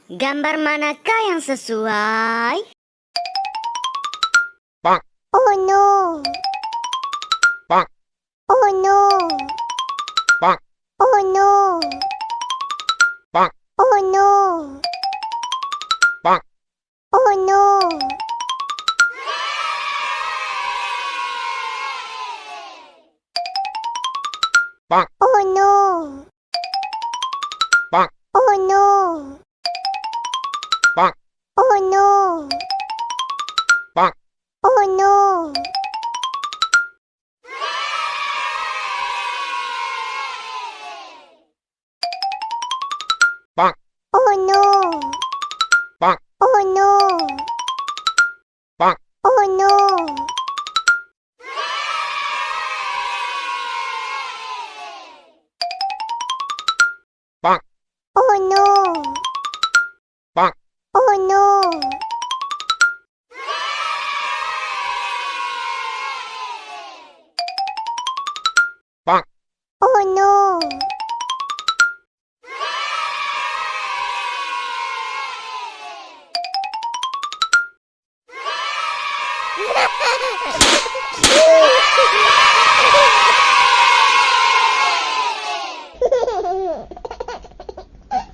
Gambar manakah yang sesuai? Bonk. Oh no. Bonk. Oh no. Bonk. Oh no. Bonk. Oh no. Bonk. Oh no. Bonk. Oh no. Bonk. Oh no. Bonk. Oh no. Bonk. Oh no. Bonk. Oh no. Bonk. Oh no. Bonk. Oh no. Bonk. Oh no. Bonk. Oh no. Bonk. Oh no.